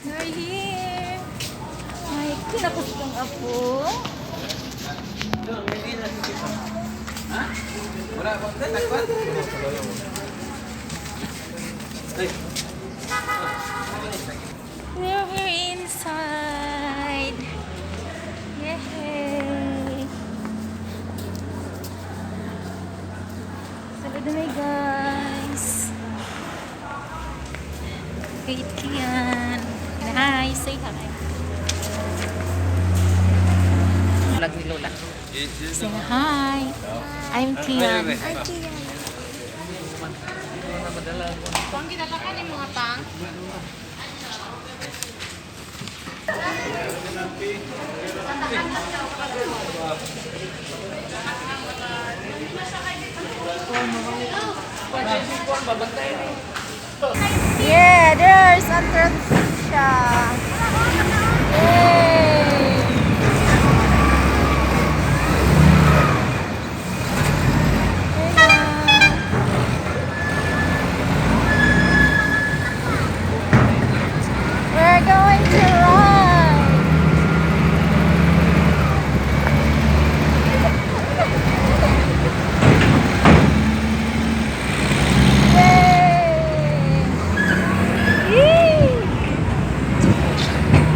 We're here. May kinapos kang apo. Wala ba? Tagwan? Ay. We're inside. Yay! Salud na, guys. Wait, Kian. Hi, say hi. Vlog ni Lola. Say hi. I'm Kian. Pang gidala ka ni mga pang? Yeah, there's entrance.